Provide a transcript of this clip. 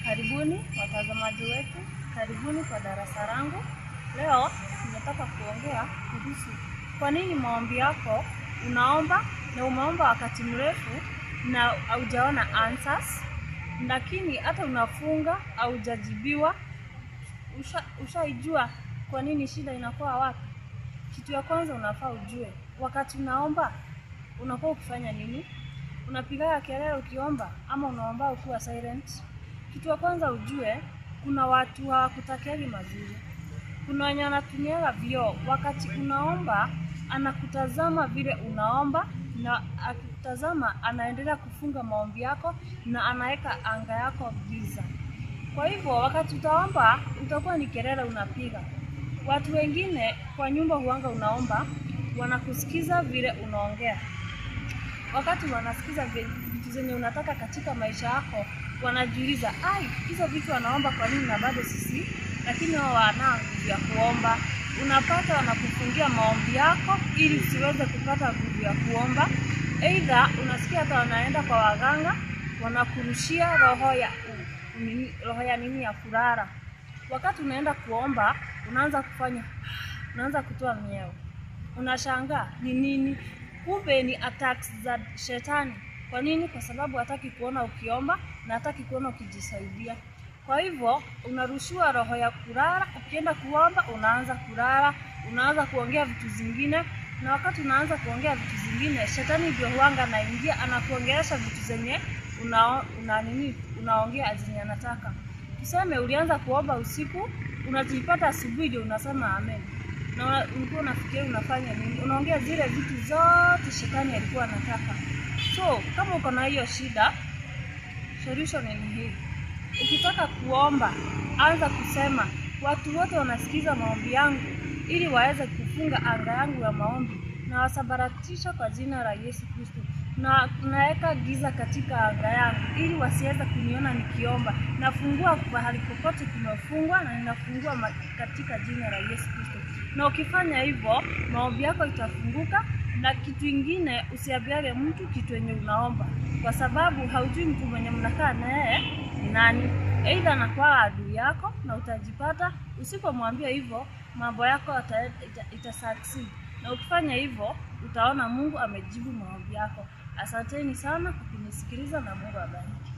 Karibuni watazamaji wetu, karibuni kwa darasa langu. Leo ninataka kuongea kuhusu kwa nini maombi yako unaomba na umeomba wakati mrefu na haujaona answers, lakini hata unafunga haujajibiwa. Ushaijua kwa nini shida inakuwa wapi? Kitu ya kwanza unafaa ujue, wakati unaomba unakuwa ukifanya nini? Unapiga kelele ukiomba ama unaomba ukiwa silent? Kitu ya kwanza ujue, kuna watu hawakutakiagi mazuri. Kuna wenye wanatumiaga vioo. Wakati unaomba anakutazama vile unaomba, na akikutazama anaendelea kufunga maombi yako na anaweka anga yako giza. Kwa hivyo wakati utaomba utakuwa ni kelele unapiga. Watu wengine kwa nyumba huanga unaomba wanakusikiza vile unaongea. Wakati wanasikiza vitu zenye unataka katika maisha yako, wanajiuliza, ai, hizo vitu wanaomba kwa nini na bado sisi? Lakini wao wana nguvu ya kuomba. Unapata wanakufungia maombi yako ili usiweze kupata nguvu ya kuomba. Aidha unasikia hata wanaenda kwa waganga, wanakurushia roho ya nini ya kulala. Wakati unaenda kuomba, unaanza kufanya, unaanza kutoa mieo. Unashangaa ni nini? Kumbe ni attacks za shetani. Kwa nini? Kwa sababu hataki kuona ukiomba na hataki kuona ukijisaidia. Kwa hivyo unarushiwa roho ya kulala. Ukienda kuomba unaanza kulala, unaanza kuongea vitu zingine, na wakati unaanza kuongea vitu zingine, shetani ndio huanga anaingia, anakuongelesha vitu zenye unaongea zenye anataka. Tuseme ulianza kuomba usiku, unajipata asubuhi ndio unasema amen. Na ulikuwa unafikiria unafanya nini? Unaongea zile vitu zote shetani alikuwa anataka. So kama uko na hiyo shida, solution ni hii. Ukitaka kuomba, anza kusema watu wote wanasikiza maombi yangu ili waweze kufunga anga yangu ya maombi, na wasabaratisha kwa jina la Yesu Kristo. Na naweka giza katika anga yangu ili wasiweze kuniona nikiomba. Nafungua mahali popote kumefungwa na ninafungua katika jina la Yesu Kristo. Na ukifanya hivyo, maombi yako itafunguka. Na kitu ingine, usiambiage mtu kitu yenye unaomba, kwa sababu haujui mtu mwenye mnakaa naye ni nani. Aidha anakuwa adui yako na utajipata usipomwambia hivyo mambo yako ita succeed. Na ukifanya hivyo utaona Mungu amejibu maombi yako. Asanteni sana kwa kunisikiliza na Mungu awabariki.